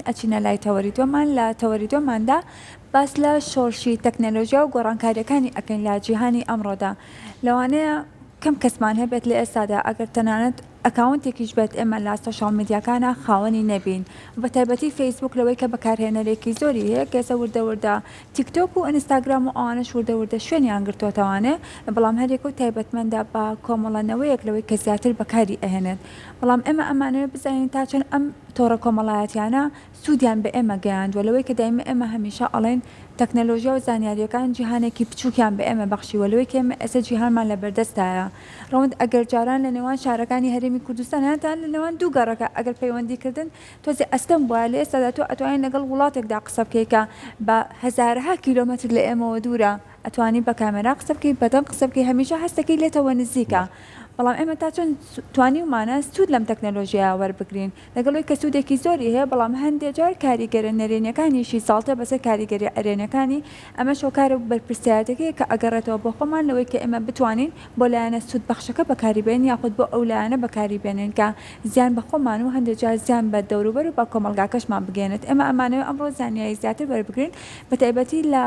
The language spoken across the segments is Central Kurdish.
ئەچینە لای تەوەری دووەمان، لە تەوەری دووەماندا باس لە شۆڕشی تەکنەلۆژیا و گۆڕانکارییەکانی ئەکەین لە جیهانی ئەمڕۆدا. لەوانەیە کەم کەسمان هەبێت لە ئێستادا ئەگەر تەنانەت account ێکیش بێت ئێمە لە social media کانا خاوەنی نەبین و بە تایبەتی فەیسبوک لەوەی کە بەکارهێنەرێکی زۆری هەیە کە ئێستا وردە وردە تیکتۆک و ئینستاگرام و ئەوانەش وردە وردە شوێنیان گرتۆتەوانێ بەڵام هەریەکە و تایبەتمەندە بە کۆمەڵە نەوەیەک لەوەی کە زیاتر بەکاری ئەهێنێت بەڵام ئێمە ئەمانەوێت بزانین تا چەند ئەم تۆڕە کۆمەڵایەتیانە سوودیان بە ئێمە گەیاندووە لەوەی کە دایمە ئێمە هەمیشە ئەڵێین تەکنەلۆژیا و زانیارییەکان جیهانێکی بچووکیان بە ئێمە بەخشیوە لەوەی کە ئێمە ئێستا جیهانمان لە بەردەستایە ڕەوەند ئەگەر جاران لە نێوان شارەکانی هەرێمی کوردستان یان تەنانەت لە نێوان دوو گەڕەکە ئەگەر پەیوەندی کردن تۆزێ ئەستەم بوایە لە ئێستادا تۆ ئەتوانی لەگەڵ وڵاتێکدا قسە بکەی کە بە هەزارەها کیلۆمەتر لە ئێمەوە دوورە ئەتوانی بە کامێرا قسە بکەی بە دەنگ قسە بکەی هەمیشە هەستەکەی لێتەوە نزیکە بەڵام ئێمە تا چەند توانیومانە سوود لەم تەکنەلۆژیایە وەربگرین لەگەڵ ئەوەی کە سوودێکی زۆری هەیە بەڵام هەندێ جار کاریگەرە نەرێنیەکانیشی زاڵترە بەسەر کاریگەریە ئەرێنیەکانی ئەمەش هۆکارە و بەرپرسیارێتیەکەیە کە ئەگەڕێتەوە بۆ خۆمان لەوەی کە ئێمە بتوانین بۆ لایەنە سوود بەخشەکە بەکاری بێنین یاخود بۆ ئەو لایەنە بەکاری بێنین کە زیان بە خۆمان و هەندێ جار زیان بە دەوروبەر و بە کۆمەڵگاکەشمان بگەیەنێت ئێمە ئەمانەوێ ئەمڕۆ زانیاری زیاتر وەربگرین بەتایبەتی لە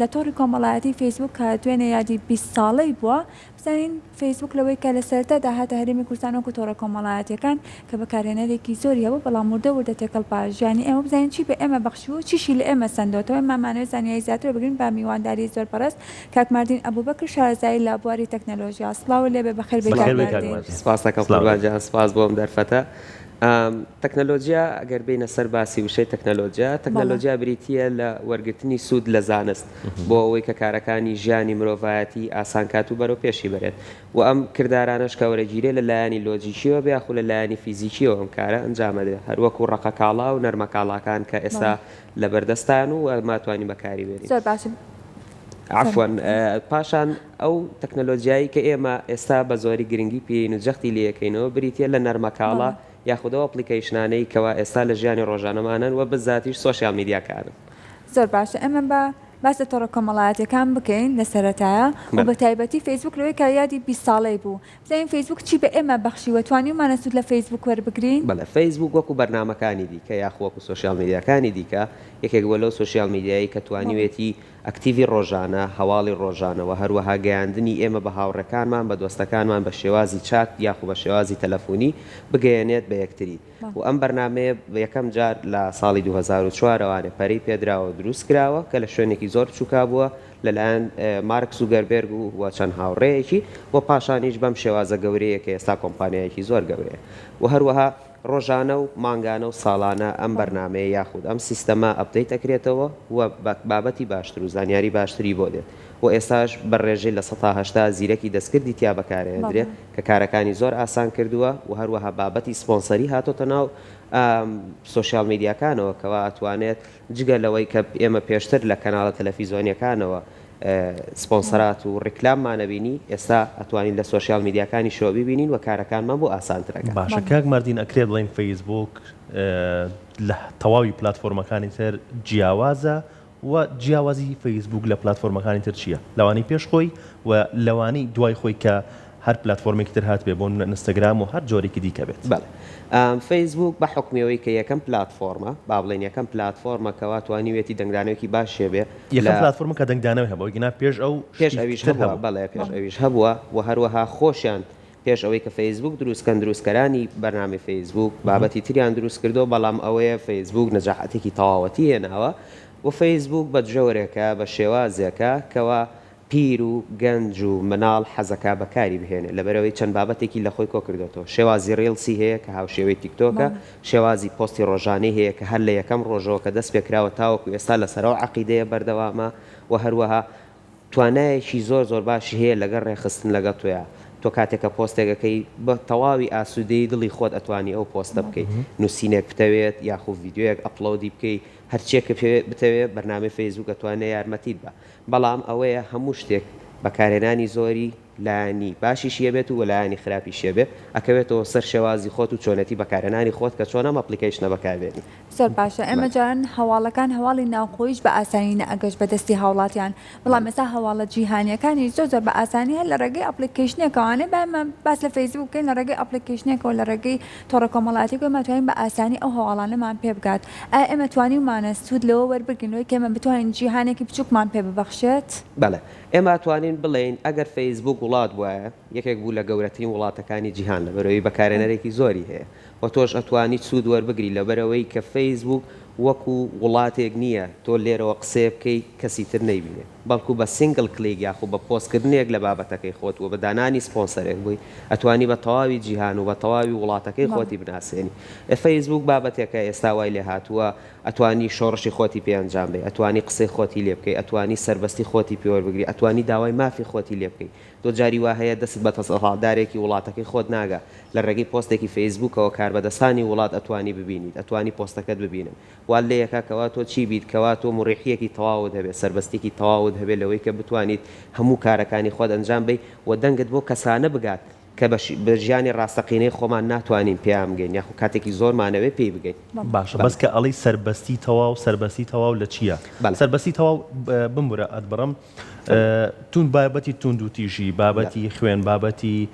لە تۆڕی کۆمەڵایەتی فەیسبوک کە دوێنێ یادی 20 ساڵەی بووە بزانین فەیسبوک لەوەی کە لە سەرەتادا هاتە هەرێمی کوردستان وەکو تۆڕە کۆمەڵایەتیەکان کە بەکارهێنەرێکی زۆری هەبوو بەڵام وردە وردە تێکەڵ بە ژیانی ئێمە بزانین چی بە ئێمە بەخشیوە و چیشی لە ئێمە سەندۆتەوە ئێمە ئەمانەوێت زانیاری زیاتر وەربگرین بە میوانداری زۆر بەڕێز کاک ماردین ئەبوبەکر شارەزایی لە بواری تەکنەلۆژیا سڵاوت لێبێ بەخێر بێی کاک بەخێر بێی کاک ماردین. ماردین. سپاس دەکەم سڵاو قوربان لێت. گیان سپاس بۆ ئەم دەرفەتە. تەکنەلۆجیا ئەگەر بێینە سەر باسی وشەی تەکنەلۆجیا، بەڵێ. تەکنەلۆجیا بریتییە لە وەرگرتنی سوود لە زانست بۆ ئەوەی کە کارەکانی ژیانی مرۆڤایەتی ئاسان کات و بەرەو پێشی بەرێت و ئەم کردارانەش کە وەرەگیرێ لە لایەنی لۆجیکییەوە بێ یاخود لە لایەنی فیزیکییەوە ئەم کارە ئەنجام ئەدرێ هەر وەکوو ڕەقەکاڵا و نەرمەکاڵاکان کە ئێستا بەڵێ. لە بەردەستان و ئەمە توانین بەکاری بێنین. زۆر باشە. عەفوەن پاشان ئەو تەکنەلۆجیایەی کە ئێمە ئێستا بە زۆری گرنگی پێین و جەختی لێیەکەینەوە بریتیە لە نەرمەکاڵا یاخود ئەو application انەی کەوا ئێستا لە ژیانی ڕۆژانەمانن و بزاتیش social media کانن. زۆر باشە ئێمە با باس لە تۆڕە کۆمەڵایەتیەکان بکەین لە سەرەتایە و بە تایبەتی فەیسبوک لەوەی کە یادی 20 ساڵەی بوو بزانین فەیسبوک چی بە ئێمە بەخشیوە توانیومانە سوود لە فەیسبوک وەربگرین؟ بەڵێ فەیسبوک وەکو بەرنامەکانی دیکە یاخو وەکو social media کانی دیکە یەکێک بووە لەو social media یەی کە توانیوێتی active ی ڕۆژانە، هەواڵی ڕۆژانە و هەروەها گەیاندنی ئێمە بە هاوڕێکانمان، بە دۆستەکانمان بە شێوازی چات یاخو بە شێوازی تەلەفونی بگەیەنێت بە یەکتری و ئەم بەرنامەیە یەکەم جار لە ساڵی 2004 ەوانێ پەرەی پێدراوە و دروست کراوە کە لە شوێنێکی زۆر بچووکا بووە لەلایەن مارک زوگەربێرگ و و چەند هاوڕێیەکی و پاشانیش بەم شێوازە گەورەیە کە ئێستا کۆمپانیایەکی زۆر گەورەیە و هەروەها ڕۆژانە و مانگانە و ساڵانە ئەم بەرنامەیە یاخود ئەم سیستەمە update ئەکرێتەوە و بابەتی باشتر و زانیاری باشتری بۆ دێت و ئێستاش بە ڕێژەی 80% زیرەکی دەستکردی تیا بەکارئەهێندرێ کە کارەکانی زۆر ئاسان کردووە و هەروەها بابەتی سپۆنسەری هاتۆتە ناو social media کانەوە کەوا ئەتوانێت جگە لەوەی کە ئێمە پێشتر لە کەناڵە تەلەفیزۆنیەکانەوە سپۆنسەرات و ڕیکلاممان ئەبینی ئێستا ئەتوانین لە social media کانیشەوە بیبینین و کارەکانمان بۆ ئاسانتر ئەکات. باشە کاک ماردین ئەکرێ بڵێین فەیسبووک لە تەواوی پلاتفۆرمەکانی تر جیاوازە و جیاوازی فەیسبووک لە پلاتفۆرمەکانی تر چییە لەوانەی پێش خۆی و لەوانەی دوای خۆی کە هەر پلاتفۆرمێکی تر هاتبێ بۆ نمونە ئینستاگرام و هەر جۆرێکی دیکە بێت. بەڵێ فەیسبووک بە حوکمی ئەوەی کە یەکەم پلاتفۆرمە با بڵێین یەکەم پلاتفۆرمە کەوا توانیویەتی دەنگدانەوەیەکی باشی هەبێ یەکەم لە پلاتفۆرمە کە دەنگدانەوەی هەبوو ئەگینا پێش ئەو پێش شتی ئەویش تر هەبووە هەبوو. بەڵێ پێش ئەویش هەبووە و هەروەها خۆشیان پێش ئەوەی کە فەیسبووک دروست کەن دروستکەرانی بەرنامەی فەیسبووک بابەتی تریان دروست کردووە بەڵام ئەوەیە فەیسبووک نەجاحەتێکی تەواوەتی هێناوە و فەیسبووک بە جۆرێکە بە شێوازێکە کەوا پیر و گەنج و مناڵ حەزەکا بەکاری بهێنێ لەبەرئەوەی چەند بابەتێکی لەخۆی کۆکردۆتەوە شێوازی reels ی هەیە کە هاوشێوەی تیکتۆکە شێوازی پۆستی ڕۆژانەی هەیە کە هەر لە یەکەم ڕۆژەوە کە دەست پێکراوە تاوەکو ئێستا لەسەر ئەو عەقیدەیە بەردەوامە و هەروەها توانایەکی زۆر زۆر باشی هەیە لەگەڵ ڕێکخستن لەگەڵ تۆیا تۆ کاتێک کە پۆستێک ئەکەی بە تەواوی ئاسوودەیی دڵی خۆت ئەتوانی ئەو پۆستە بکەی نووسینێک بتەوێت یاخو ڤیدیۆیەک upload ی بکەی هەرچیەک بتەوێت بەرنامەی فەیسبووک ئەتوانێ یارمەتیت بە بەڵام ئەوەیە هەموو شتێک بەکارهێنانی زۆری. لایەنی باشیشی هەبێت و لایەنی خراپیشی هەبێ، ئەکەوێتەوە سەر شێوازی خۆت و چۆنێتی بەکارهێنانی خۆت کە چۆن ئەم application ە بەکاربێنی. زۆر باشە ئێمە جاران هەواڵەکان هەواڵی ناوخۆییش بە ئاسانی نەئەگەشت بە دەستی هاوڵاتیان بەڵام ئێستا هەواڵە جیهانیەکانیش زۆر زۆر بە ئاسانی هەر لە ڕێگەی application ێکەوانێ با ئێمە باس لە فەیسبوک بکەین لە ڕێگەی application ێکەوە لە ڕێگەی تۆڕە کۆمەڵایەتیەکەوە ئێمە توانین بە ئاسانی ئەو هەواڵانەمان پێ بگات ئایا ئێمە توانیومانە سوود لەوە وەربگرین لەوەی کە ئێمە بتوانین جیهانێکی بچووکمان پێ ببەخشێت؟ بەڵێ ئێمە ئەتوانین بڵێین ئەگەر فەیسبوک وڵات بوایە یەکێک بوو لە گەورەترین وڵاتەکانی جیهان لەبەرئەوەی بەکارهێنەرێکی زۆری هەیە وە تۆش ئەتوانیت سوود وەربگری لەبەرئەوەی کە فەیسبوک وەکو وڵاتێک نییە تۆ لێرەوە قسەیە بکەی کەسی تر نەیبینێ بەڵکو بە single click یاخو بە پۆست کردنێک لە بابەتەکەی خۆت وە بە دانانی سپۆنسەرێک بووی ئەتوانی بە تەواوی جیهان و بە تەواوی وڵاتەکەی خۆتی بناسێنی فەیسبوک بابەتێکە ئێستا وای لێهاتووە ئەتوانی شۆڕشی خۆتی پێ ئەنجام بەی، ئەتوانی قسەی خۆتی لێ بکەی، ئەتوانی سەربەستی خۆتی پێ وەربگری، ئەتوانی داوای مافی خۆتی لێ بکەی. تۆ جاری وا هەیە دەستت بە دەسەڵاتدارێکی وڵاتەکەی خۆت ناگا، لە ڕێگەی پۆستێکی فەیسبووکەوە کاربەدەستانی وڵات ئەتوانی ببینیت، ئەتوانی پۆستەکەت ببینن. وات لێ ئەکا کەوا تۆ چی بیت، کەوا تۆ موریحییەکی تەواوت هەبێ، سەربەستییەکی تەواوت هەبێ لەوەی کە بتوانیت هەموو کارەکانی خۆت ئەنجام بەی و دەنگت بۆ کەسانە بگات کە بە ژیانی ڕاستەقینەی خۆمان ناتوانین پێیان بگەین یاخو کاتێکی زۆرمان ئەوێ پێی بگەین. باشە بەس کە ئەڵێی سەربەستی تەواو سەربەستی تەواو لە چیە؟ سەربەستی تەواو بمبورە ئەتبڕم توند بابەتی توندوتیژی بابەتی خوێن بابەتی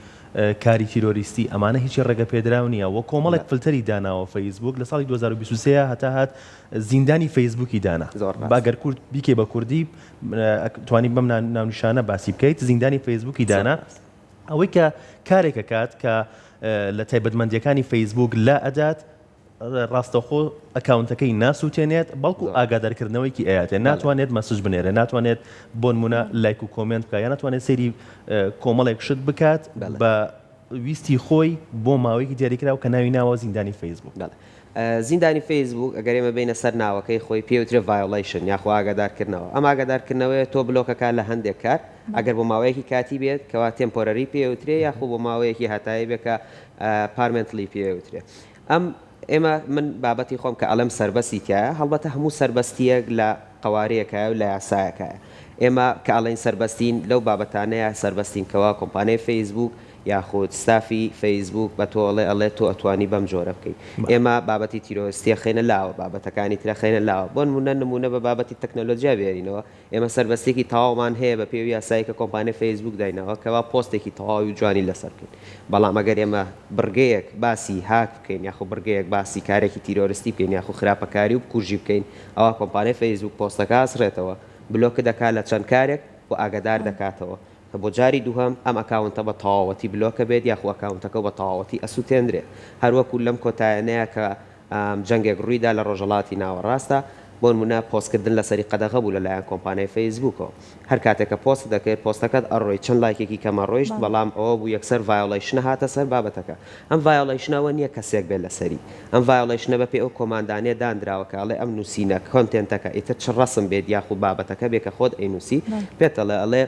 کاری تیرۆریستی ئەمانە هیچی ڕێگە پێدراو نییە وە کۆمەڵێک فلتەری داناوە فەیسبوک لە ساڵی 2023 هەتا هات زیندانی فەیسبوکی دانا با گەر کورد بیکەی بە کوردی توانی بەم ناونیشانە باسی بکەیت زیندانی فەیسبوکی دانا ئەوەی کە کارێک ئەکات کە لە تایبەتمەندیەکانی فەیسبوک لا ئەدات ڕاستەوخۆ ئەکاونتەکەی ناسووتێنێت بەڵکو ئاگادارکردنەوەیکی ئەیاتێ ناتوانێت message بنێرێ ناتوانێت بۆنمونە لایک و comment بکات یا ناتوانێت سەیری کۆمەڵێک شت بکات بە ویستی خۆی بۆ ماوەیەکی دیاریکراو کە ناوی ناوە زیندانی فەیسبوک. زیندانی فەیسبوک ئەگەر ئێمە بێینە سەر ناوەکەی خۆی پێی وترێ violation یاخۆ ئاگادارکردنەوە ئەم ئاگادارکردنەوەیە تۆ بلۆکەکە لە هەندێک کار ئەگەر بۆ ماوەیەکی کاتی بێت کەوا temporary پێی وترێ یاخۆ بۆ ماوەیەکی هەتایی بێت کە permanently پێی وترێ ئەم ئێمە من بابەتی خۆم کە ئەڵێم سەربەستی تیایە هەڵبەتە هەموو سەربەستییەک لە قەوارەیەکایە و لە یاسایەکایە ئێمە کە ئەڵێین سەربەستین لەو بابەتانەیە سەربەستین کەوا کۆمپانیای فەیسبووک یاخود ستافی فەیسبووک بە تۆ ئەڵێ ئەڵێ تۆ ئەتوانی بەم جۆرە بکەی ئێمە بابەتی تیرۆرستی ئەخەینە لاوە بابەتەکانی تر ئەخەینە لاوە بۆ نموونە نموونە بە بابەتی تەکنەلۆجیا بێنینەوە ئێمە سەربەستیەکی تەواومان هەیە بە پێی ئەو یاسایەی کە کۆمپانیای فەیسبووک دایناوە کەوا پۆستێکی تەواوی و جوانی لەسەر بکەین بەڵام ئەگەر ئێمە بڕگەیەک باسی هاک بکەین یاخۆ بڕگەیەک باسی کارێکی تیرۆرستی بکەین یاخۆ خراپەکاری و بکوژی بکەین ئەوا کۆمپانیای فەیسبووک پۆستەکە ئەسڕێتەوە بلۆکت دەکات لە چەند کارێک و ئاگادار دەکاتەوە کە بۆ جاری دووهەم ئەم ئەکاونتە بە تەواوەتی بلۆکە بێت یاخو ئەکاونتەکە بە تەواوەتی ئەسوتێندرێ هەروەکو لەم کۆتایەنەیا کە جەنگێک ڕوویدا لە ڕۆژهەڵاتی ناوەڕاستا بۆنمونە پۆست کردن لەسەری قەدەغە بوو لەلایەن کۆمپانیای فەیسبووکەوە هەر کاتێک کە پۆست دەکرد پۆستەکەت ئەڕۆی چەند لایکێکی کەم ئەڕۆیشت بەڵام ئەوە بوو یەکسەر violation ە هاتە سەر بابەتەکە ئەم violation ە ئەوە نیە کەسێک بێت لەسەری ئەم violation ە بەپێی ئەو command انەیە داندراوە کە ئەڵێ ئەم نووسینە content ەکە ئیتر چ ڕەسم بێت یاخود بابەتەکە بێ کە خۆت ئەینووسی پێت ئەڵێ ئەڵێ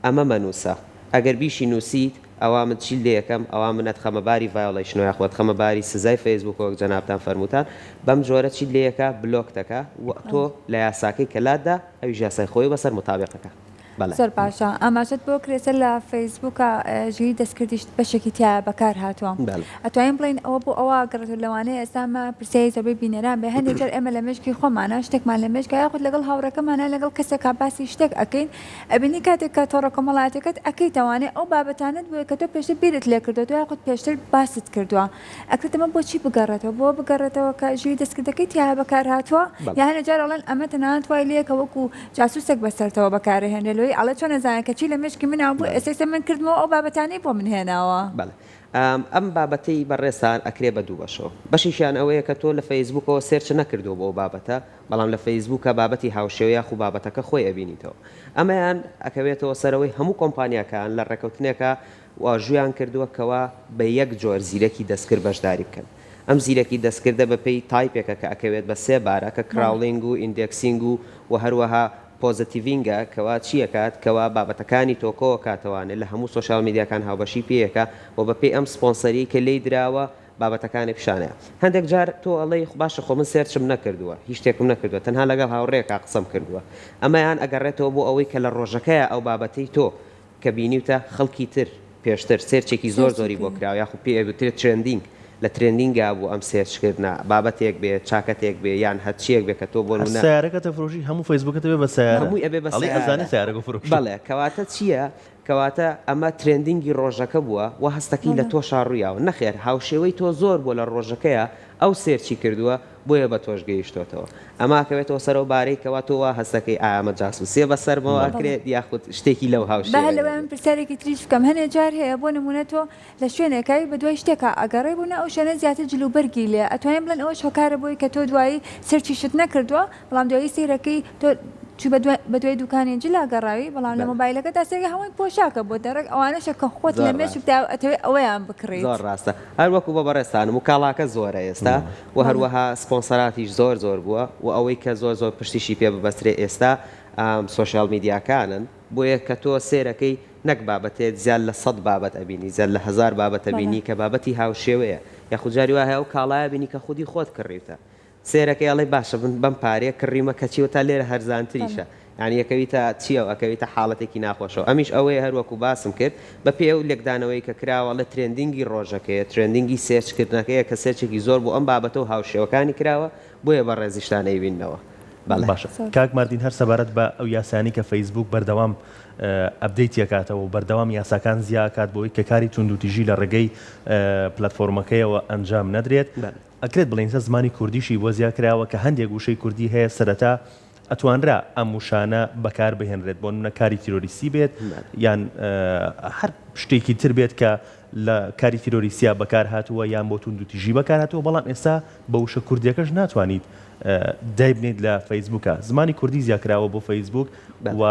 ئەمە مەنووسە ئەگەر بیشی نووسیت ئەوا من چیت لێ ئەکەم ئەوا من ئەتخەمە باری violation ەوە یاخود ئەتخەمە باری سزای فەیسبووکەوە وەک جەنابتان فەرمووتان بەم جۆرە چیت لێ ئەکا بلۆکت ئەکا و تۆ لە یاساکەی کە لات دا ئەویش یاسای خۆی بەسەر موتابیق ئەکا. بەڵێ. زۆر باشە ئاماژەت بۆ کرد ئێستا لە فەیسبووکا ژیری دەستکردیش بەشێکی تیایا بەکار هاتووە بەڵێ. ئەتوانین بڵێین ئەوە بۆ ئەوە ئەگەڕێتەوە لەوانەیە ئێستا ئەمە پرسیاری زۆربەی بینەران بێ هەندێک جار ئێمە لە مێشکی خۆمانا شتێکمان لە مێشکە یاخود لەگەڵ هاوڕێکەمانا لەگەڵ کەسێکا باسی شتێک ئەکەین ئەبینی کاتێک کە تۆڕە کۆمەڵایەتیەکەت ئەکەیتەوانێ ئەو بابەتانەت بۆیە کە تۆ پێشتر بیرت لێ کردۆتەوە یاخود پێشتر باست کردووە ئەکرێت ئەمە بۆچی بگەڕێتەوە؟ بۆ بگەڕێتەوە کە ژیری دەستکردەکەی تیایا بەکارهاتووە؟ یا هەنێ جار ئەڵێن ئەمە تەنانەت وای لێیە کە وەکو جاسوسێک بەسەرتەوە بەکارئەهێنرێ لۆی ئەڵێ چۆن ئەزانێ کە چی لە مێشکی منا بوو ئێستا ئێستا من کردمەوە ئەو بابەتانەی بۆ من هێناوە. بەڵێ ئەم بابەتەی بەڕێزتان ئەکرێ بە دوو بەشەوە بەشێکیان ئەوەیە کە تۆ لە فەیسبووکەوە search نەکردووە بۆ ئەو بابەتە بەڵام لە فەیسبووکە بابەتی هاوشێوە یاخو بابەتەکە خۆی ئەبینیتەوە ئەمەیان ئەکەوێتەوە سەرەوەی هەموو کۆمپانیاکان لە ڕێکەوتنێکا واژوویان کردووە کەوا بە یەک جۆر زیرەکی دەستکرد بەشداری بکەن. ئەم زیرەکی دەستکردە بە پێی type ێکە کە ئەکەوێت بە سێ بارە کە crawling و indexing و وە هەروەها positioning ە کەوا چی ئەکات کەوا بابەتەکانی تۆ کۆ ئەکاتەوانێ لە هەموو سۆشیال میدیاکان هاوبەشی پێ ئەکا وە بە پێی ئەم سپۆنسەری کە لێی دراوە بابەتەکانی پیشانەیە. هەندێک جار تۆ ئەڵێی باشە خۆ من search م نەکردووە هیچ شتێکم نەکردووە تەنها لەگەڵ هاوڕێیەکا قسەم کردووە ئەمەیان ئەگەڕێتەوە بۆ ئەوەی کە لە ڕۆژەکەیا ئەو بابەتەی تۆ. کە بینیوتە خەڵکی تر پێشتر search ێکی زۆر زۆری بۆ کراوە یاخود پێی ئەگوترێت trending لە trending ا بوو ئەم search کردنە بابەتێک بێ چاکەتێک بێ یان هەرچیەک بێ کە تۆ بۆ هەر نمونە سەیارەکەت ئەفرۆشی هەموو فەیسبووکەت ئەبێ بە سەیارە هەمووی ئەبێ بە ئەڵێی ئەزانی سەیارە سەیارەکە فرۆشتم. بەڵێ کەواتە چیە کەواتە ئەمە trending ی ڕۆژەکە بووە وا هەستەکەی لە تۆشا ڕوویاوە نەخێر هاوشێوەی تۆ زۆر بووە لە ڕۆژەکەیا ئەو search ی کردووە بۆیە بە تۆش گەیشتۆتەوە ئەمە ئەکەوێتەوە سەر ئەو بارەی کەوا تۆ وا هەستەکەی ئایا ئەمە جاسوسیە بەسەرمەوە ئەکرێت یاخود شتێکی لەو با هەر هاوشێوەیە لەوەیان بێت. پرسیارێکی تریش بکەم هەنێ جار هەیە بۆ نموونە تۆ لە شوێنێکای بە دوای شتێکا ئەگەڕێی بۆ نا ئەو شوێنە زیاتر جل و بەرگی لێیە ئەتوانین بڵێن ئەوەش هۆکارە بۆی کە تۆ دوایی search یشت نەکردووە بەڵام دوایی سەیرەکەی تۆ چووی بە دوای بە دوای دوکانی جلا گەڕاوی بەڵام لە بەلێ. مۆبایلەکەدا سەیرەکەی هەمووی پۆشاکە بۆ دەڕێک ئەوانەشە کە خۆت لە زۆر ڕاستە. مێشکدا ئەتەوێ ئەوەیان بکڕیت. زۆر ڕاستە هەر وەکو بە بەڕێزتانم و کاڵاکە زۆرە ئێستا و بەڵێ. هەروەها سپۆنسەراتیش زۆر زۆر بووە و ئەوەی کە زۆر زۆر پشتیشی پێ ببەسترێ ئێستا سۆشیال میدیاکانن بۆیە کە تۆ سێرەکەی نەک بابەتێ زیاد لە سەت بابەت ئەبینی زیاد لە هەزار بابەت ئەبینی کە بابەتی هاوشێوەیە یاخود جاری وا هەیە ئەو کاڵایە بینی کە خودی خۆت کڕیوتە سێرەکەی ئەڵێی باشە من بەم پارەیە کڕیومە کەچی وەتا لێرە هەرزانتریشە یانی ئەکەویتە چیەوە ئەکەویتە حاڵەتێکی ناخۆشەوە ئەمیش ئەوەیە هەر وەکو باسم کرد بە پێی ئەو لێکدانەوەی کە کراوە ئەڵێ trending ی ڕۆژەکەیە trending ی search کردنەکەیە کە search ێکی زۆر بۆ ئەم بابەتە و هاوشێوەکانی کراوە بۆیە بەڕێزیشتان ئەیبیننەوە بەڵێ. باشە کاک ماردین هەر سەبارەت بە ئەو یاسایانەی کە فەیسبووک بەردەوام update ی ئەکاتەوە و بەردەوام یاساکان زیا ئەکات بۆی کە کاری توندوتیژی لە ڕێگەی پلاتفۆرمەکەیەوە ئەنجام نەدرێت ئەکرێت بڵێین سە زمانی کوردیشی بۆ زیا کراوە کە هەندێک وشەی کوردی هەیە سەرەتا ئەتوانرا ئەم وشانە بەکار بهێنرێت بۆ نمونە کاری تیرۆریستی بێت یان هەر شتێکی تر بێت کە لە کاری تیرۆریستیا بەکار هاتووە یان بۆ توندوتیژی بەکار هاتووە بەڵام ئێستا بە وشە کوردیەکەش ناتوانیت دایبنێیت لە فەیسبووکە زمانی کوردی زیا کراوە بۆ فەیسبووک و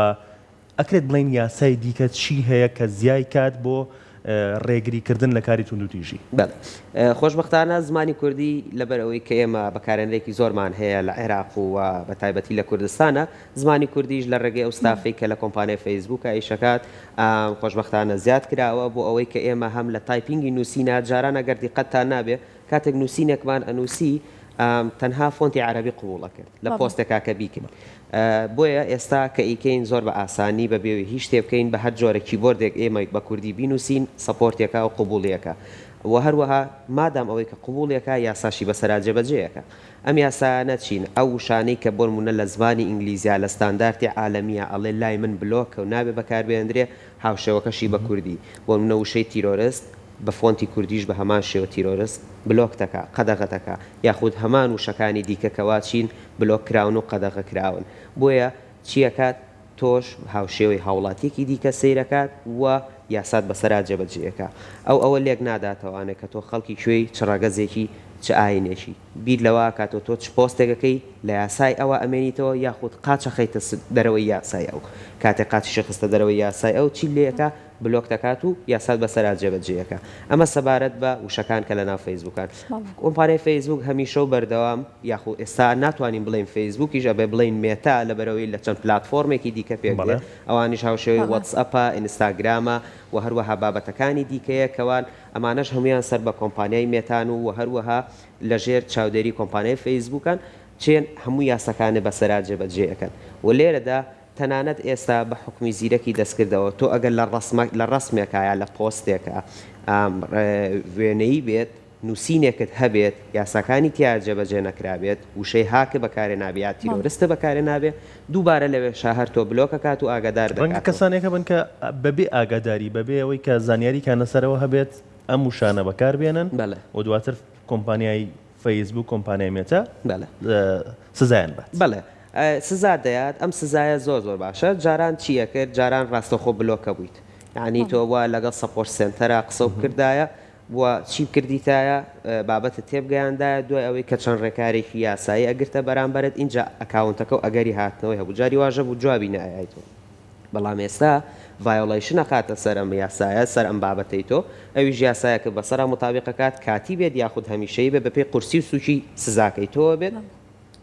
ئەکرێت بڵێین یاسای دیکە چی هەیە کە زیای کات بۆ ڕێگری کردن لە کاری توندوتیژی؟ بەڵێ. خۆشبەختانە زمانی کوردی لەبەر ئەوەی کە ئێمە بەکارهێنەرێکی زۆرمان هەیە لە عێراق و بە تایبەتی لە کوردستانە، زمانی کوردیش لە ڕێگەی ئەو ستافەی کە لە کۆمپانیای فەیسبووکە ئیشەکات خۆشبەختانە زیاد کراوە بۆ ئەوەی کە ئێمە هەم لە typing ی نووسینا جاران ئەگەر دیقەتتان نابێ کاتێک نووسینێکمان ئەنووسی تەنها فۆنتی عەرەبی قبوڵ ئەکرد لە پۆستێکا کە بیکەین بۆیە ئێستا کە ئیکەین زۆر بە ئاسانی بە بێ هیچ شتێ بکەین بە هەر جۆرە کیبۆردێک ئێمە بە کوردی بینووسین support ێکا و قبوڵیەکە و هەروەها مادام ئەوەی کە قبوڵیەکە یاساشی بەسەرا جێبەجێیەکە ئەم یاسایانە چین ئەو وشانەی کە بۆنمونە لە زمانی ئینگلیزیا لە ستاندارتی عالەمیە ئەڵێ لای من بلۆکە و نابێ بەکاربێندرێ هاوشێوەکەشی بە کوردی بۆنمونە وشەی تیرۆرست بە فۆنتی کوردیش بە هەمان شێوە تیرۆرست بلۆک دەکا، قەدەغە دەکا، یاخود هەمان وشەکانی دیکە کەوا چین بلۆک کراون و قەدەغە کراون. بۆیە چی ئەکات؟ تۆش هاوشێوەی هاوڵاتیەکی دیکە سەیرەکات و یاسات بەسەرا جێبەجێ ئەکا. ئەو ئەوە لێک ناداتەوانێ کە تۆ خەڵکی کوێی، چ ڕەگەزێکی، چ ئاینێکی. بیر لەوە ئەکاتەوە تۆ چ پۆستێک ئەکەی، لە یاسای ئەوا ئەمێنیتەوە یاخود قاچ ئەخەیتە دەرەوەی یاسای ئەو. کاتێ قاچیشی خستە دەرەوەی یاسای ئەو چی لێ ئەکا؟ بلۆک دەکات و یاسات بەسەرا جێبەجێ ئەکا. ئەمە سەبارەت بە وشەکان کە لەناو فەیسبووکان. کۆمپانیای فەیسبووک هەمیشە و بەردەوام یاخو ئێستا ناتوانین بڵێین فەیسبووکیش ئەبێ بڵێین مێتا لەبەرئەوەی لە چەند پلاتفۆرمێکی دیکە پێک دێ ئەوانیش هاوشێوەی وەتسئەپە، ئینستاگرامە و هەروەها بابەتەکانی دیکەیە کەوان ئەمانەش هەموویان سەر بە کۆمپانیای مێتان و هەروەها لەژێر چاودێری کۆمپانیای فەیسبووکان چێن هەموو یاساکانێ بەسەرا جێبەجێ ئەکەن و لێرەدا تەنانەت ئێستا بە حوکمی زیرەکی دەستکردەوە تۆ ئەگەر لە ڕەسمە لە ڕەسمێکا یا لە پۆستێکا وێنەیی بێت نووسینێکت هەبێت یاساکانی تیا جێبەجێ نەکرابێت وشەی هاک بەکارێ نابێ یا تیرۆرست بەکارێ نابێ دووبارە لەوێشا هەر تۆ بلۆک ئەکات و ئاگادار ڕەنگە دەکاتەوە. کەسانێک هەبن کە بەبێ ئاگاداری بەبێ ئەوەی کە زانیاریکان لەسەرەوە هەبێت ئەم وشانە بەکاربێنن بەڵێ. و دواتر کۆمپانیای فەیسبوک کۆمپانیای مێتا بەڵێ. سزایان بات. بەڵێ سزا دەیات ئەم سزایە زۆر زۆر باشە جاران چی ئەکرد جاران ڕاستەوخۆ بلۆکە بوویت یانی تۆ وا لەگەڵ support center ا قسەو بکردایە و چی بکردیتایە بابەتت تێبگەیاندایە دوای ئەوەی کە چەند ڕێکارێکی یاسایی ئەگرتە بەرامبەرت ئینجا ئەکاونتەکە و ئەگەری هاتنەوەی هەبوو جاری واش هەبوو جوابی نەئەیایتەوە بەڵام ئێستا violation ئەخاتە سەر ئەم یاسایە سەر ئەم بابەتەی تۆ ئەویش یاسایەکە بەسەرا موتابیق ئەکات کاتی بێت یاخود هەمیشەیی بێت بەپێی قورسی و سوکی سزاکەی تۆوە بێت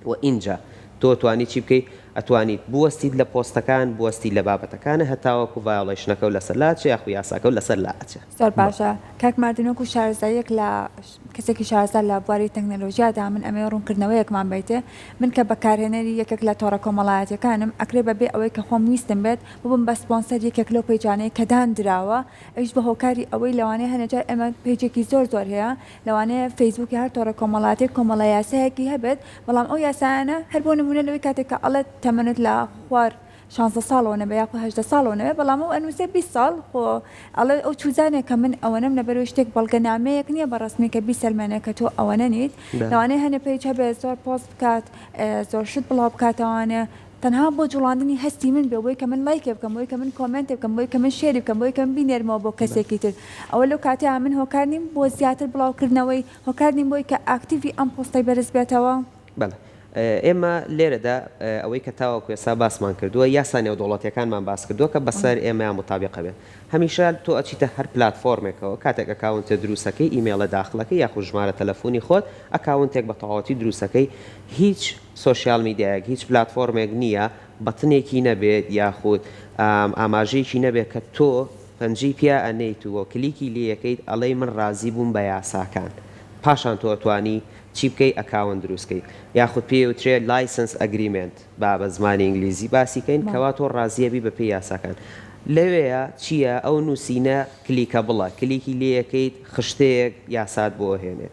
و ئینجا تۆ توانی چی بکەی؟ ئەتوانیت بوەستیت لە پۆستەکان بوەستی لە بابەتەکانە هەتاوەکو violation ەکەو لەسەر لاچێ یاخو یاساکەو لەسەر لا ئەچێ. زۆر باشە کاک ماردین وەکو شارەزاییەک لە کەسێکی شارەزا لە بواری تەکنەلۆژیادا من ئەمەوێ ڕوونکردنەوەیەکمان بەیتێ من کە بەکارهێنەری یەکێک لە تۆڕە کۆمەڵایەتیەکانم ئەکرێ بەبێ ئەوەی کە خۆم ویستم بێت ببم بە سپۆنسەر یەکێک لەو page انەی کە داندراوە ئەویش بە هۆکاری ئەوەی لەوانەیە هەنێ جار ئێمە page ێکی زۆر زۆر هەیە لەوانەیە فەیسبووک یا هەر تۆڕە کۆمەڵایەتیەک کۆمەڵە یاسایەکی هەبێت بەڵام ئەو یاسایانە هەر بۆ نموونە لەوەی کاتێک کە ئەڵێت تەمەنت لە خوار شانزە ساڵەوە نەبێ یاخود 18 ساڵەوە نەبێ بەڵام ئەو ئەنووسێ 20 ساڵ خۆ ئەڵێ ئەو چوزانێ کە من ئەوەنەم لەبەرەوەی شتێک بەڵگەنامەیەک نییە بە ڕەسمی کە بیسەلمێنێ کە تۆ ئەوەنە نیت لەوانەیە هەنێ page هەبێ زۆر پۆست بکات زۆر شت بڵاو بکاتەوانێ تەنها بۆ جوڵاندنی هەستی من بێ بۆی کە من ڵایکێ بکەم بۆی کە من comment ێ بکەم بۆی کە من share ی بکەم بۆی کە من بینێرمەوە بۆ کەسێکی تر ئەوە لەو کاتەیا من هۆکار نیم بۆ زیاتر بڵاو کردنەوەی هۆکار نیم بۆی کە active ی ئەم پۆستەی بەرز بێتەوە؟ بەڵێ ئێمە لێرەدا ئەوەی کە تاوەکو ئێستا باسمان کردووە یاسا نێودەوڵەتیەکانمان باس کردووە کە بەسەر ئێمەیا موتابیقە بێت هەمیشە تۆ ئەچیتە هەر پلاتفۆرمێکەوە کاتێک account ێ دروستەکەی ئیمێڵە داخلەکەی یاخود ژمارە تەلەفونی خۆت account ێک بە تەواوەتی دروستەکەی هیچ سۆشیال میدیایەک هیچ پلاتفۆرمێک نییە button ێکی نەبێت یاخود ئاماژەیەکی نەبێت کە تۆ پەنجەی پیا ئەنێیت و کلیکی لێیەکەیت ئەڵێی من ڕازی بووم بە یاساکان پاشان تۆ ئەتوانی چی بکەی account دروست کەی یاخود پێی ئەوترێ license agreement با بە زمانی ئینگلیزی باسی کەین کەوا تۆ ڕازیەبی بە پێی یاساکان لەوێیا چییە ئەو نووسینە clickable ە کلیکی لێیەکەیت خشتەیەک یاسات بۆ ئەهێنێ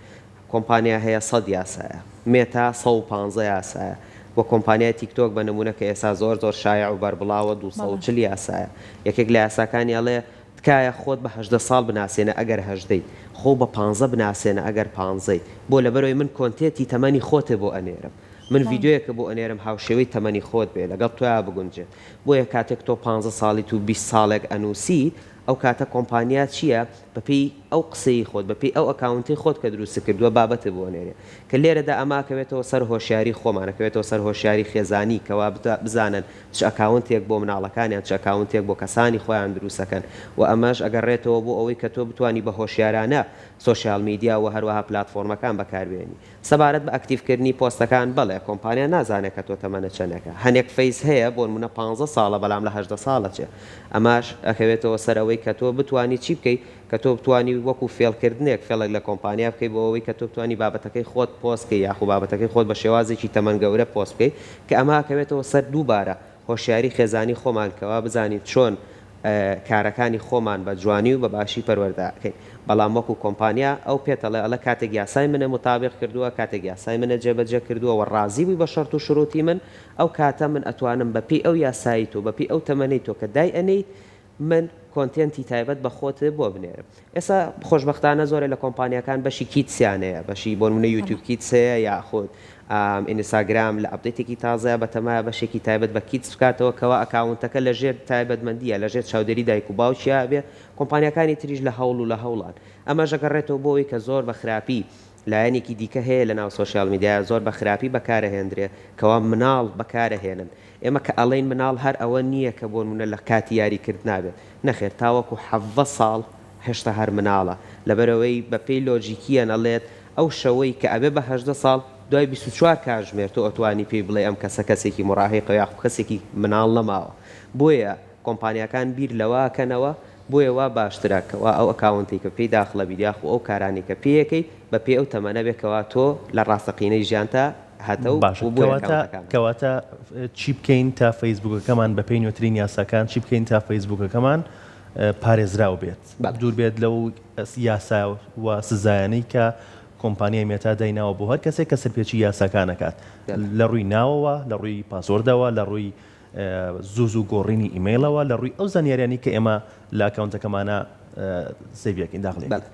کۆمپانیا هەیە سەد یاسایە مێتا 115 یاسایە وە کۆمپانیای تیک تۆک بە نمونە کە ئێستا زۆر زۆر شایع و بەربڵاوە 240 یاسایە یەکێک لە یاساکانی ئەڵێ تکایە خۆت بە 18 ساڵ بناسێنە ئەگەر هەژدەیت خۆو بە پانزە بناسێنە ئەگەر پانزەیت بۆ لەبەرئەوەی من content ی تەمەنی خۆتێ بۆ ئەنێرم من ڤیدیۆیەکە بۆ ئەنێرم هاوشێوەی تەمەنی خۆت بێ لەگەڵ تۆیا بگونجێت بۆیە کاتێک تۆ پانزە ساڵیت و 20 ساڵێک ئەنوسی ئەو کاتە کۆمپانیا چیە بەپێی ئەو قسەی خۆت بەپێی ئەو account ەی خۆت کە دروستت کردووە بابەتت بۆ ئەنێرێ کە لێرەدا ئەمە ئەکەوێتەوە سەر هۆشیاری خۆمان ئەکەوێتەوە سەر هۆشیاری خێزانی کەوا بزانن چ account ێک بۆ مناڵەکانیان چ account ێک بۆ کەسانی خۆیان دروست ئەکەن وە ئەمەش ئەگەڕێتەوە بۆ ئەوەی کە تۆ بتوانی بە هۆشیارانە سۆشیال میدیا وە هەروەها پلاتفۆرمەکان بەکاربێنی سەبارەت بە ئەکتیڤکردنی پۆستەکان، بەڵێ کۆمپانیا نازانێت کە تۆ تەمەنت چەنێکە، هەنێک فەیس هەیە بۆنمونە پانزە ساڵە بەلام لە 18 ساڵ ئەچێ، ئەماش ئەکەوێتەوە سەر ئەوەی کە تۆ بتوانی چی بکەی، کە تۆ بتوانی وەکو فێڵکردنێک فێڵێک لە کۆمپانیا بکەی بۆ ئەوەی کە تۆ بتوانی بابەتەکەی خۆت پۆست کەی یاخو بابەتەکەی خۆت بە شێوازێکی تەمەن گەورە پۆست بکەی، کە ئەمە ئەکەوێتەوە سەر دووبارە هۆشیاری خێزانی خۆمان کەوا بزانین چۆن کارەکانی خۆمان بە جوانی و بە باشی پەروەردە ئەکەین بەڵام وەکو کۆمپانیا ئەو پێت ئەڵێ ئەڵێ کاتێک یاسای منە موتابیق کردووە کاتێک یاسای منە جێبەجێ کردووە وە ڕازی بووی بە شەرت و شروتی من ئەو کاتە من ئەتوانم بە پێی ئەو یاسایی تۆ بە پێی ئەو تەمەنەی تۆ کە دای ئەنێیت من content ی تایبەت بە خۆت بۆ بنێرم. ئێستا خۆشبەختانە زۆرێ لە کۆمپانیاکان بەشی kids یان هەیە، بەشی بۆ نموونە یوتیوب Kids هەیە یاخود ئینستاگرام لە update ێکی تازەیا بەتەمایە بەشێکی تایبەت بە kids بکاتەوە کەوا account ەکە لە ژێر تایبەتمەندییە لە ژێر چاودێری دایک و باوکیا ئەبێ، کۆمپانیاکانی تریش لە هەوڵ و لە هەوڵان. ئەمەش ئەگەڕێتەوە بۆ ئەوەی کە زۆر بە خراپی لایەنێکی دیکە هەیە لەناو سۆشیال میدیایا زۆر بە خراپی بەکارئەهێندرێ کەوا مناڵ بەکارئەهێنن. ئێمە کە ئەڵێین مناڵ هەر ئەوە نییە کە بۆنمونە لە کاتی یاری کردنا بێت، نەخێر تاوەکو 17 ساڵ هێشتا هەر مناڵە، لەبەرئەوەی بە پێی لۆجیکیەن ئەڵێت ئەو شەوەی کە ئەبێ بە 18 ساڵ دوای 24 کاژمێر تۆ ئەتوانی پێی بڵێی ئەم کەسە کەسێکی موراهیقە یاخو کەسێکی مناڵ نەماوە، بۆیە کۆمپانیاکان بیر لەوە ئەکەنەوە، بۆیە وا باشترە کەوا ئەو account ەی کە پێی داخڵ ئەبیت یاخو ئەو کارانەی کە پێی ئەکەیت بە پێی ئەو تەمەنە بێت کەوا تۆ لە ڕاستەقینەی ژیانتا هەتە و باشە و بۆیە کەواتە account ەکان هەن. کەواتە چی بکەین تا فەیسبووکەکەمان بە پێی نوێترین یاساکان چی بکەین تا فەیسبووکەکەمان پارێزراو بێت بەڵێ. دوور بێت لەو یاسا و سزایانەی کە کۆمپانیای مێتا دایناوە بۆ هەر کەسێک کە سەرپێچی یاساکان ئەکات بەڵێ. لە ڕووی ناوەوە لە ڕووی password ەوە لە ڕووی زوو زوو گۆڕینی ئیمەیڵەوە لە ڕووی ئەو زانیاریانەی کە ئێمە لە account ەکەمانا save ی ئەکەین داخلی بەڵێ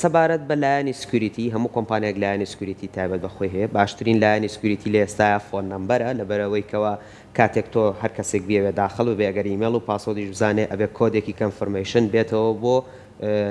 سەبارەت بە لایەنی security هەموو کۆمپانیایەک لایەنی security تایبەت بە خۆی هەیە باشترین لایەنی security لە ئێستایا phone number ە لەبەرئەوەی کەوا کاتێک تۆ هەر کەسێک بیەوێ داخڵ ببێ ئەگەر ئیمێڵ و password یش بزانێ ئەبێ کۆدێکی confirmation بێتەوە بۆ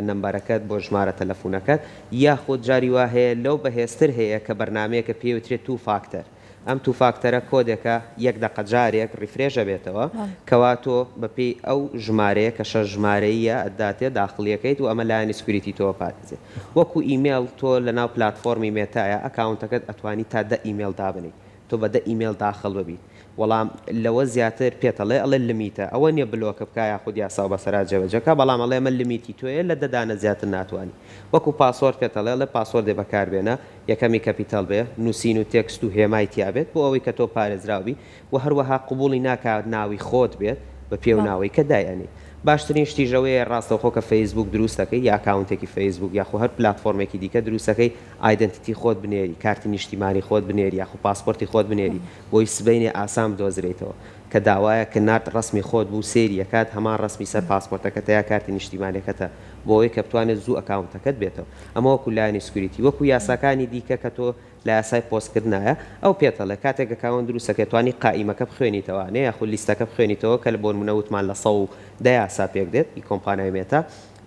نەمبەرەکەت بۆ ژمارە تەلەفونەکەت یاخود جاری وا هەیە لەو بەهێزتر هەیە کە بەرنامەیەکە پێی وترێ two factor ئەم two factor ە کۆدێکە یەک دەقە جارێک refresh ئەبێتەوە کەوا تۆ بەپێی ئەو ژمارەیە کە شەش ژمارەییە ئەتداتێ داخڵیەکەیت و ئەمە لایەنی security تۆ ئەپارێزێ وەکو ئیمێڵ تۆ لەناو پلاتفۆرمی مێتایە account ەکەت ئەتوانی تا دە ئیمێڵ دابنێی. تۆ بە دە ئیمێڵ داخڵ ببیت وەڵام لەوە زیاتر پێت ئەڵێ ئەڵێ limit ە ئەوە نیە block بکا یاخود یاسا و بەسەرا جێبەجێ کا بەڵام ئەڵێ ئەمە limit ی تۆیە لە دە دانە زیاتر ناتوانی وەکو password پێت ئەڵێ ئەڵێ password ێ بەکار بێنە یەکەمی capital بێ نوسین و text و هێمای تیا بێت بۆ ئەوەی کە تۆ پارێزراو بی وە هەروەها قبوڵی ناکا ناوی خۆت بێت بە پێو ناوەی کە دای ئەنێی باشترین شتیش ئەوەیە ڕاستەوخۆ کە فەیسبووک دروست ئەکەی یا account ێکی فەیسبووک یاخۆ هەر پلاتفۆرمێکی دیکە دروست ئەکەی identity خۆت بنێری کارتی نیشتیمانی خۆت بنێری یاخۆ پاسپۆرتی خۆت بنێری بۆی سبەینێ ئاسان بدۆزرێیتەوە کە داوایە کە نارد ڕەسمی خۆت بوو سەیری ئەکات هەمان ڕەسمی سەر پاسپۆرتەکەتە یا کارتی نیشتیمانیەکەتە بۆ ئەوەی کە بتوانێت زوو account ەکەت بێتەوە ئەمە وەکو لایەنی security وەکو یاساکانی دیکە کە تۆ لە یاسای پۆست کردنایە ئەو پێت ئەڵێ کاتێک account دروست ئەکەی توانی قائیمەکە بخوێنیتەوانێ یاخود لیستەکە بخوێنیتەوە کە بۆنمونە وتمان لە 110 یاسا پێک دێت ئی کۆمپانیای مێتا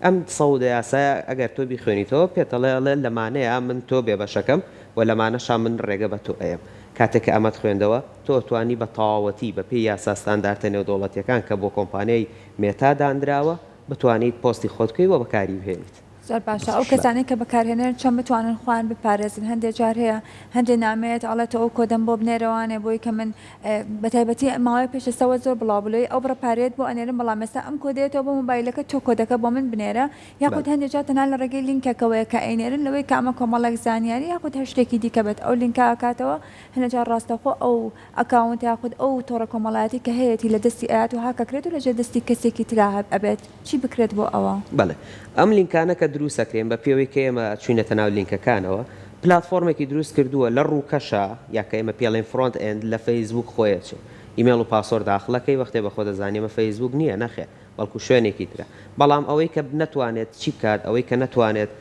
ئەم 110 یاسایە ئەگەر تۆ بیخوێنیتەوە پێت ئەڵێ ئەڵێ لەمانەیە من تۆ بێبەشەکەم و لەمانەشا من ڕێگە بە تۆ ئەیەم کاتێک کە ئەمەت خوێندەوە تۆ ئەتوانی بە تەواوەتی بە پێی یاسا ستاندارتە نێودەوڵەتیەکان کە بۆ کۆمپانیای مێتا دانراوە بتوانیت پۆستی خۆت بکەی و بەکاری بهێنیت. زۆر باشە ئەو کەسانەی کە بەکارهێنەرن چۆن بتوانن خۆیان بپارێزن هەندێ جار هەیە هەندێ نامەیەت ئەڵێ تۆ ئەو کۆدەم بۆ بنێرەوانێ بۆی کە من بەتایبەتی ماوەیە پێش ئێستاوە زۆر بڵاو بوو ئەو بڕە پارەیەت بۆ ئەنێرم بەڵام ئێستا ئەم کۆدەیەتەوە بۆ مۆبایلەکە تۆ کۆدەکە بۆ من بنێرە یاخود هەندێ جار تەنها لە ڕێگەی لینکەکەوەیە کە ئەینێرن لەوەی کە ئەمە کۆمەڵێک زانیاری یاخود هەر شتێکی دیکە بێت ئەو لینکە ئەکاتەوە هەندێ جار ڕاستەوخۆ ئەو account یاخود ئەو تۆڕە کۆمەڵایەتی کە هەیەتی لە دەستی ئەیات و هاک ئەکرێت و لەژێر دەستی کەسێکی ترا ئەبێت چی بکرێت بۆ ئەوە؟ بەڵێ ئەم لینکانە کە دروست ئەکرێن بە پێوەی کە ئێمە چوینەتە ناو لینکەکانەوە پلاتفۆرمێکی دروست کردووە لە ڕووکەشا یا کە ئێمە پێڵێن front end لە فەیسبووک خۆی ئەچێ ئیمێڵ و password داخڵەکەی وەختێ بە خۆ دەزانی ئەمە فەیسبووک نییە نەخێر بەڵکو شوێنێکی ترە بەڵام ئەوەی کە نەتوانێت چی بکات ئەوەی کە نەتوانێت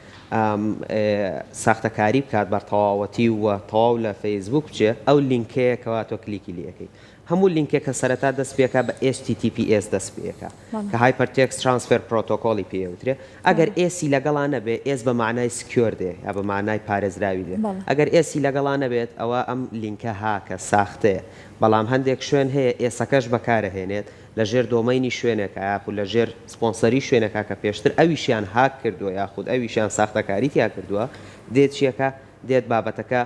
ساختەکاری بکات بەر تەواوەتی و تەواو لە فەیسبووک بچێ ئەو لینکەیە کەوا تۆ کلیکی لێ ئەکەی هەموو لینکێک کە سەرەتا دەست پێکا بە HTTPS دەست پێکا کە Hypertext Transfer Protocol ی پێ ئەوترێ ئەگەر S ی لەگەڵا نەبێ S بە مەعنای secure دێ یا بە مەعنای پارێزراوی دێ ئەگەر S ی لەگەڵا نەبێت ئەوە ئەم لینکە هاکە ساختەیە بەڵام هەندێک شوێن هەیە S ەکەش بەکارەهێنێت لە ژێر domain ی شوێنێکا یاخود لە ژێر سپۆنسەری شوێنێکا کە پێشتر ئەویشیان هاک کردووە یاخود ئەویشیان ساختەکاری تیا کردووە دێت چیەکا دێت بابەتەکە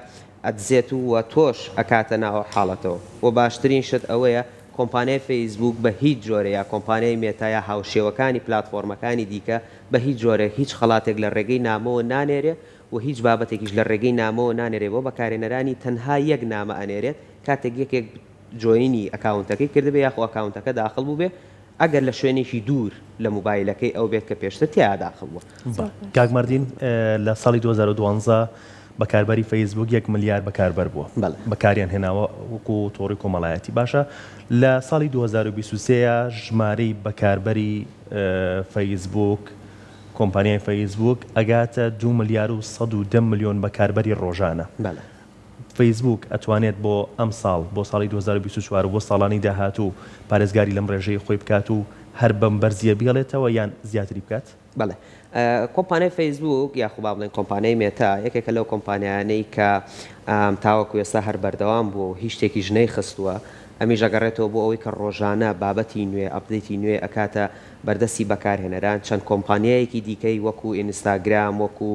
ئەدزێت و وە تۆش ئەکاتە ناو ئەو حاڵەتەوە وە باشترین شت ئەوەیە کۆمپانیای فەیسبووک بە هیچ جۆرێ یا کۆمپانیای مێتا یا هاوشێوەکانی پلاتفۆرمەکانی دیکە بە هیچ جۆرێک هیچ خەڵاتێک لە ڕێگەی نامەوە نانێرێ و هیچ بابەتێکیش لە ڕێگەی نامەوە نانێرێ بۆ بەکارهێنەرانی تەنها یەک نامە ئەنێرێت کاتێک یەکێک join ی account ەکەی کردبێ یاخۆ account ەکە داخڵ بووبێ ئەگەر لە شوێنێکی دوور لە موبایلەکەی ئەو بێت کە پێشتر تیایا داخڵ بووە. کاک مەردین لە ساڵی 2012 بەکاربەری فەیسبووک یەک ملیار بەکاربەر بووە بەکاریان هێناوە وەکو تۆڕی کۆمەڵایەتی باشە لە ساڵی 2023 ژمارەی بەکاربەری فەیسبووک کۆمپانیای فەیسبووک ئەگاتە 2 ملیار و 110 ملیۆن بەکاربەری ڕۆژانە. فەیسبووک ئەتوانێت بۆ ئەمساڵ، بۆ ساڵی 2024 و بۆ ساڵانی داهاتوو پارێزگاری لەم ڕێژەی خۆی بکات و هەر بەم بەرزییە بهێڵێتەوە یان زیاتری بکات؟ بەڵێ. کۆمپانیای فەیسبووک یاخو با بڵێین کۆمپانیای مێتا یەکێکە لەو کۆمپانیایانەی کە تاوەکو ئێستا هەر بەردەوام بووە و هیچ شتێکیش نەیخستووە، ئەمیش ئەگەڕێتەوە بۆ ئەوەی کە ڕۆژانە بابەتی نوێ، update ی نوێ ئەکاتە بەردەستی بەکارهێنەران، چەند کۆمپانیایەکی دیکەی وەکو ئینستاگرام، وەکو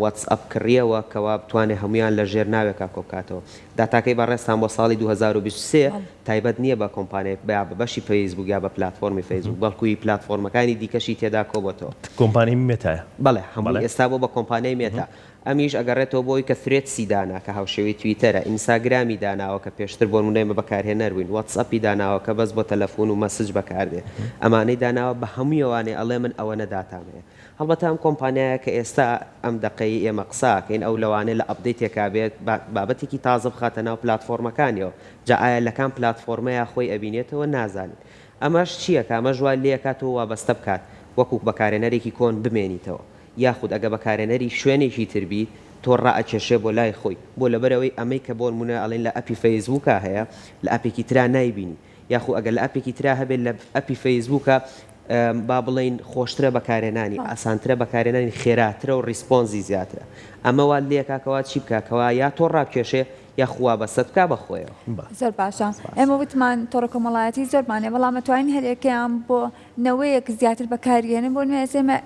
واتس ئەپ کڕیەوە کەوا بتوانێ هەموویان لە ژێر ناوێکا کۆبکاتەوە. داتاکەی بەڕێزتان بۆ ساڵی 2023 تایبەت نییە بە کۆمپانیای یا بە بەشی فەیسبووک یا بە پلاتفۆرمی فەیسبووک بەڵکو ی پلاتفۆرمەکانی دیکەشی تێدا کۆبۆتەوە. کۆمپانیای مێتایە. بەڵێ هەمووی ئێستا بۆ بە کۆمپانیای مێتا. ئەمیش ئەگەڕێتەوە بۆ ئەوەی کە ثرێدسی دانا کە هاوشێوەی تویتەرە، ئینساگرامی داناوە کە پێشتر بۆ نموونە ئێمە بەکارهێنەر بووین، واتس ئەپی داناوە کە بەس بۆ تەلەفوون و message بەکاردێ. ئەمانەی داناوە بە هەموویەوانێ ئەڵێ من ئەوەنە داتام هەیە. هەڵبەتە ئەم کۆمپانیایە کە ئێستا ئەم دەقەی ئێمە قسە ئەکەین ئەو لەوانەیە لە update ێکا بێت بابەتێکی تازە بخاتە ناو پلاتفۆرمەکانیەوە جا ئایا لە کام پلاتفۆرمەیا خۆی ئەبینێتەوە نازانین ئەمەش چیەکا ئەمەش وا لێکا تۆ وابەستە بکات وەکو بەکارهێنەرێکی کۆن بمێنیتەوە یاخود ئەگە بەکارهێنەری شوێنێکی تر بیت تۆ ڕائەکێشێ بۆ لای خۆی بۆ لەبەرئەوەی ئەمەی کە بۆنمونە ئەڵێن لە ئەپی فەیسبوکا هەیە لە ئەپێکی ترا نایبینی یاخو ئەگەر لە ئەپێکی ترا هەبێت لە ئەپی فەیسبووکە با بڵێین خۆشترە بەکارهێنانی ئاسانترە بەکارهێنانی خێراترە و response ی زیاترە ئەمە وات لێکا کەوا چی بکا کەوا یا تۆ ڕابکێشێ یاخو وابەستەت بکا بە خۆیەوە. زۆر باشە ئێمە وتمان تۆڕە کۆمەڵایەتی زۆرمان هەیە بەڵام ئەتوانین هەریەکەیان بۆ نەوەیەک زیاتر بەکاریهێنن بۆ نمونە ئێستا ئێمە.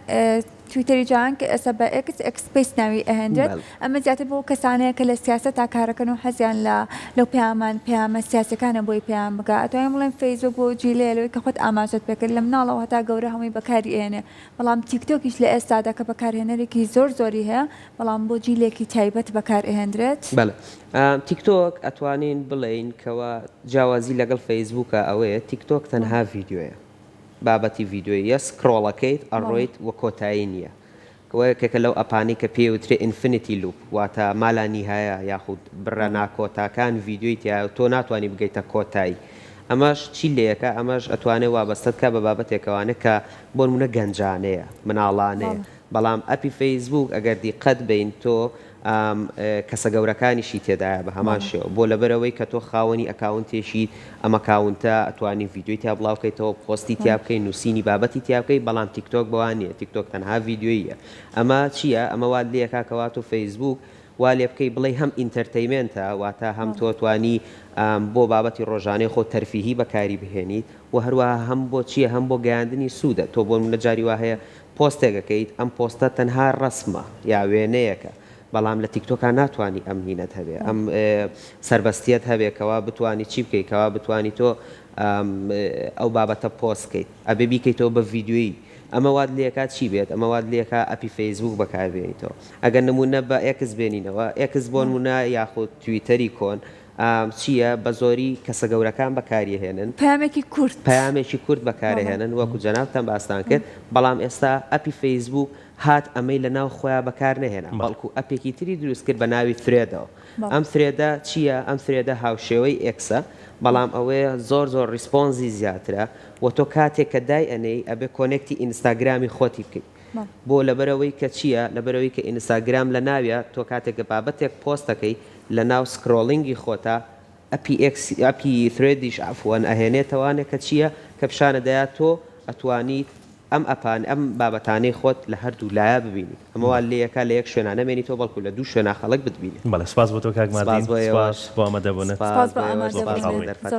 تویتەری جاران کە ئێستا بە ئێکس ئێکس سپەیس ناوی ئەهێنرێت بەڵێ. ئەمە زیاتر بۆ کەسانەیە کە لە سیاسەتا کارەکەن و حەزیان لە لەو پەیامان پەیامە سیاسیەکانە بۆی پەیام بگا ئەتوانین بڵێین فەیسبوک بۆ جیلەیە لەوەی کە خۆت ئاماژەت پێکرد لە مناڵەوە هەتا گەورە هەمووی بەکاری ئەهێنێ بەڵام تیکتۆکیش لە ئێستادا کە بەکارهێنەرێکی زۆر زۆری هەیە بەڵام بۆ جیلێکی تایبەت بەکار ئەهێندرێت. بەڵێ تیکتۆک ئەتوانین بڵێین کەوا جیاوازی لەگەڵ فەیسبوکا ئەوەیە تیکتۆک تەنها ڤیدیۆیە بابەتی ڤیدیۆییە scroll ئەکەیت ئەڕۆیت وە کۆتایی نییە وە یەکێکە لەو ئەپانەی کە پێی ئەوترێ infinity loop واتە مالا نیهایە یاخود بڕە ناکۆتاکان ڤیدیۆی تیایە و تۆ ناتوانی بگەیتە کۆتایی ئەمەش چی لێیەکا ئەمەش ئەتوانێ وابەستەت کا بە بابەتێکەوانێ کە بۆ نمونە گەنجانەیە مناڵانەیە بەڵام ئەپی فەیسبووک ئەگەر دیقەت بەین تۆ کەسە گەورەکانیشی تێدایە بە هەمان شێوە بۆ لەبەرئەوەی کە تۆ خاوەنی ئەکاونتێکیت ئەم ئەکاونتە ئەتوانی ڤیدیۆی تیا بڵاو کەیتەوە پۆستی تیا بکەی نووسینی بابەتی تیا بکەی بەڵام تیکتۆک بەوا نییە تیکتۆک تەنها ڤیدیۆییە ئەمە چییە ئەمە وات لێکا کەوا تۆ فەیسبووک وا لێ بکەی بڵێی هەم entertainment ە واتە هەم تۆ توانی بۆ بابەتی ڕۆژانەی خۆت تەرفیهی بەکاری بهێنیت و هەروەها هەم بۆ چییە هەم بۆ گەیاندنی سوودە تۆ بۆ نموونە جاری وا هەیە پۆستێک ئەکەیت ئەم پۆستە تەنها ڕەسمە یا وێنەیەکە بەڵام لە تیکتۆکا ناتوانی ئەم هینەت هەبێ ئەم سەربەستیەت هەبێ کەوا بتوانی چی بکەی کەوا بتوانی تۆ ئەو بابەتە پۆست کەیت ئەبێ بیکەیتەوە بە ڤیدیۆیی ئەمە وات لێکا چی بێت ئەمە وات لێکا ئەپی فەیسبوک بەکاربێنیتەوە ئەگەر نمونە بە ئێکس بێنینەوە ئێکس بۆ نمونە یاخود تویتەری کۆن چییە؟ بە زۆری کەسە گەورەکان بەکاریەهێنن. پەیامێکی کورت. پەیامێکی کورت بەکارەهێنن وەکو جەنابتان باستان کرد، بەڵام ئێستا ئەپی فەیسبووک هات ئەمەی لە ناو خۆیا بەکار نەهێنا، بەڵکو ئەپێکی تری دروست کرد بە ناوی Thread ەوە. ئەم Thread ە چییە؟ ئەم Thread ە هاوشێوەی ئێکسە، بەڵام ئەوەیە زۆر زۆر response ی زیاترە و تۆ کاتێک کە دایئەنێی ئەبێ connect ی ئینستاگرامی خۆتی بکەی. بۆ؟ لەبەرئەوەی کە چییە؟ لەبەرئەوەی کە ئینستاگرام لە ناویە، تۆ کاتێک کە بابەتێک پۆست ئەکەی لە ناو scrolling ی خۆتا ئەپی ئێکس ئەپی Thread یش عەفوەن ئەهێنێتەوانێ کە چییە؟ کە پیشانت دەیا تۆ ئەتوانیت ئەم ئەپان ئەم بابەتانەی خۆت لە هەردوو لایە ببینیت ئەمە وا لێیەکا لە یەک شوێنا نەمێنیتەوە بەڵکو لە دوو شوێنا خەڵک بتبینێ. بەڵێ سوپاس بۆ تۆ کاک سپاس ماردین بۆ سوپاس ئێوەش بۆ ئامادەبوونت. سپاس سپاس بۆ بۆ ئێوەش سپاس بۆ ئامادەبوونت. دەرفەتەکە.